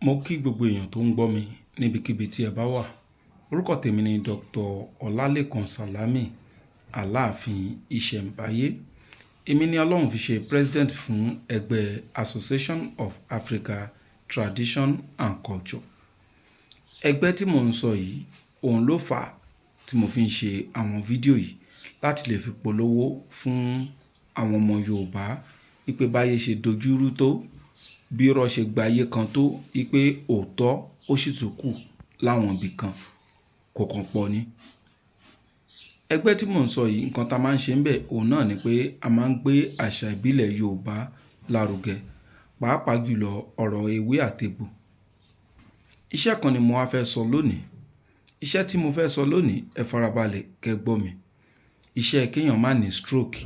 Mo kí gbogbo èèyàn tó ń gbọ́ mi níbikíbi tí ẹ bá wà. Orúkọ tèmi ni Dr. Ọlálékan Sàlámì, Aláàfin Ìṣẹ̀ǹbáyé. Èmi ni Ọlọ́run fi ṣe president fún ẹgbẹ́ Association of Africa Tradition and Culture. Ẹgbẹ́ tí mò ń sọ yìí, òun ló fà á tí mo fi ń ṣe àwọn fídíò yìí láti lè fi polówó fún àwọn ọmọ Yorùbá wípé báyé ṣe dojúrú tó, bí irọ́ ṣe gba ayé kan tó, wípé òótọ́ ó sì tún kù láwọn ibì kan, kò kàn pọ̀ ni. Ẹgbẹ́ tí mò ń sọ yìí, nǹkan tá a máa ń ṣe níbẹ̀, òun náà ni pé a máa ń gbé àṣà ìbílẹ̀ Yorùbá lárugẹ, pàápàá jùlọ ọ̀rọ̀ ewé àtegbò. Iṣẹ́ kan ni mo wá fẹ́ sọ lónìí. Iṣẹ́ tí mo fẹ́ sọ lónìí, ẹ farabalẹ̀ kẹ́ gbọ́ mi. Iṣẹ́ kéèyàn má ní stroke,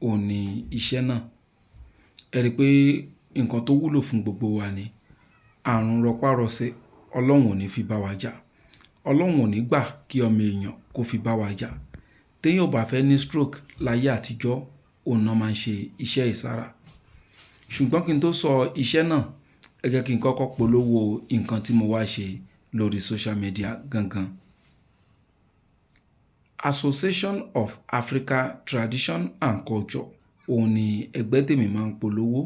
òun ni iṣẹ́ náà. Ẹ rí pé nǹkan tó wúlò fún gbogbo wa ni. Àrùn rọpárọsẹ̀, Ọlọ́run ò ní fi bá wa jà. Ọlọ́run ò ní gbà kí ọmọ èèyàn kó fi bá wa jà. Téèyàn ò bá fẹ́ ní stroke láyé àtijọ́, òun náà máa ń ṣe iṣẹ́ ìsára. Ṣùgbọ́n kí n tó sọ iṣẹ́ náà, ẹ jẹ́ kí n kọ́kọ́ polówó nǹkan tí mo wá ṣe lórí social media gangan. Association of Africa Tradition and Culture, òun ni ẹgbẹ́ tèmi máa ń polówó.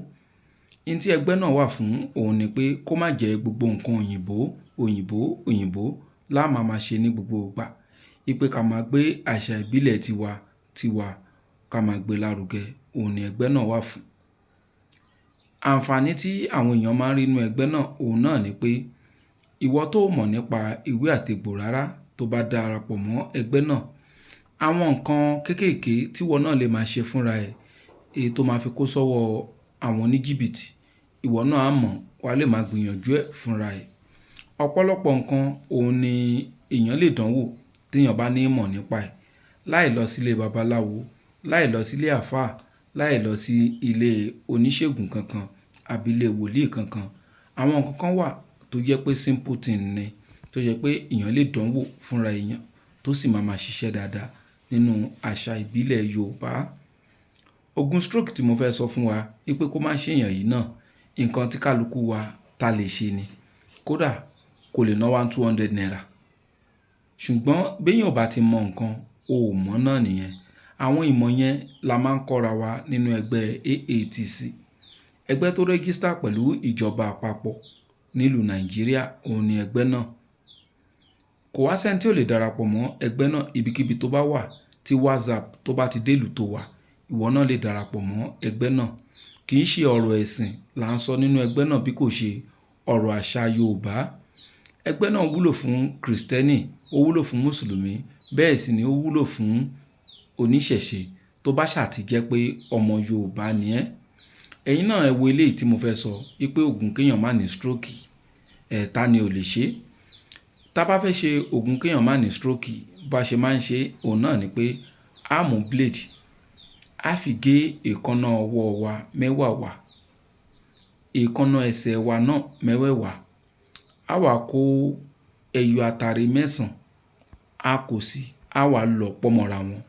Ihun tí ẹgbẹ́ náà wà fún, òun ni pé kó má jẹ́ gbogbo nǹkan òyìnbó, òyìnbó, òyìnbó lá máa máa ṣe ní gbogbo ìgbà. Wípé ká máa gbé àṣà ìbílẹ̀ tiwa tiwa, ká máa gbé lárugẹ, òun ni ẹgbẹ́ náà wà fún. Àǹfààní tí àwọn èèyàn máa ń rí nínú ẹgbẹ́ náà, òun náà ni pé ìwọ tó mọ̀ nípa ewé àtegbò rárá tó bá darapọ̀ mọ́ ẹgbẹ́ náà, àwọn nǹkan kéékèèké tí ìwọ náà lè máa ṣe fúnra ẹ, èyí tó máa fi kó sọ́wọ́ àwọn oníjìbìtì, ìwọ náà á mọ̀, wà lè máa gbìyànjú ẹ̀ fúnra ẹ. Ọ̀pọ̀lọpọ̀ nǹkan òun ni èèyàn lè dánwò tí èèyàn bá ní ìmọ̀ nípa ẹ̀, láì lọ sílé babaláwo, láì lọ sílé àlfáà, láì lọ sí ilé oníṣègùn kankan àbí ilé wòlíì kankan. Àwọn nǹkan kan wà tó jẹ́ pé simple thing ni, tó jẹ́ pé èèyàn lè dánwò fúnra èèyàn tó sì máa ma ṣiṣẹ́ dáadáa nínú àṣà ìbílẹ̀ Yorùbá. Ògùn stroke tí mo fẹ́ sọ fún wa wípé kó má ṣe èèyàn yìí náà, nǹkan tí kálukú wa ta lè ṣe ni. Kódà kò lè ná one two hundred naira. Ṣùgbọ́n bí èèyàn ò bá ti mọ nǹkan, ó ò mọ̀ náà nìyẹn. Àwọn ìmọ̀ yẹn la máa ń kọ́ra wa nínú ẹgbẹ́ AATC. Ẹgbẹ́ tó register pẹ̀lú ìjọba àpapọ̀ nílùú Nàìjíríà, òun ni ẹgbẹ́ náà. Kò wá sí ẹni tí ò lè darapọ̀ mọ́ ẹgbẹ́ náà ibikíbi tó bá wà tí WhatsApp tó bá ti dé ìlú tó wà, ìwọ náà lè darapọ̀ mọ́ ẹgbẹ́ náà. Kì í ṣe ọ̀rọ̀ ẹ̀sìn là ń sọ nínú ẹgbẹ́ náà bí kò ṣe ọ̀rọ̀ àṣà Yorùbá. Ẹgbẹ́ náà wúlò fún Krìstẹ́nì, ó wúlò fún Mùsùlùmí, bẹ́ẹ̀ sì ni ó wúlò fún oníṣẹ̀ṣe tó bá ṣà ti jẹ́ pé ọmọ Yorùbá ni ẹ́. Ẹ̀yin náà ẹ wo eléyìí tí mo fẹ́ sọ wípé ògùn kéèyàn má ní stroke, ẹ̀ ta ni ò lè ṣe? Tá bá fẹ́ ṣe ògùn kéèyàn má ní stroke, bá ṣe máa ń ṣe, òun náà ni pé a mú blade, a fi gé èékánná ọwọ́ wa mẹ́wàá, èékánná ẹsẹ̀ wa náà mẹ́wẹ̀ẹ̀wá. A wà kó ẹyọ atare mẹ́sàn-án, a kó sí, a wà lọ pọ̀ mọ́ra wọn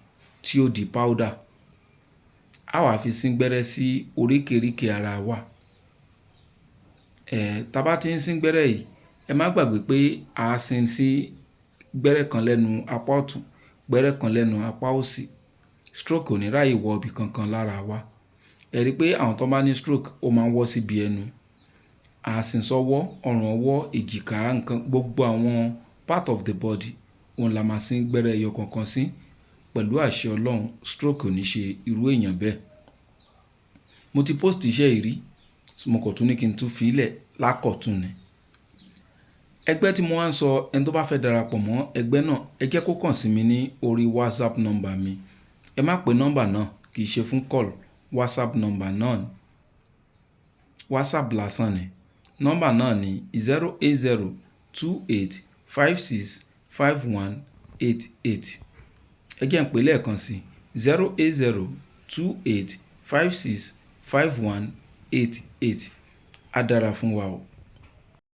tí ó di powder. A wà fi sín gbẹ́rẹ́ sí oríkèéríkèé ara wa. Ẹ̀, tá bá ti ń sín gbẹ́rẹ́ yìí, ẹ má gbàgbé pé a sín sí gbẹ́rẹ́ kan lẹ́nu apá ọ̀tún, gbẹ́rẹ́ kan lẹ́nu apá òsì. Stroke ò ní ráyè wọ ibi kankan lára wa. Ẹ rí pé àwọn tó bá ní stroke ó máa ń wọ́ síbi ẹnu. A sín sọ́wọ́, ọrùn ọwọ́, èjìká, nǹkan, gbogbo àwọn part of the body, òun la máa sín gbẹ́rẹ́ ẹyọ kankan sí. Pẹ̀lú àṣẹ Ọlọ́run, stroke ò ní ṣe irú èèyàn bẹ́ẹ̀. Mo ti post iṣẹ́ yìí rí, mo kàn tún ní kí n tún fi í lẹ̀ lákọ̀tún ni. Ẹgbẹ́ tí mo wá ń sọ, ẹni tó bá fẹ́ darapọ̀ mọ́ ẹgbẹ́ náà, ẹ jẹ́ kó kàn sí mi ní orí WhatsApp number mi. Ẹ má pe nọ́mbà náà, kì í ṣe fún call, WhatsApp number náà ni. WhatsApp lásán ni. Nọ́mbà náà ni 08028565188. Ẹ jẹ́ n pè lẹ́ẹ̀kan sí 08028565188. Á dára fún wa o.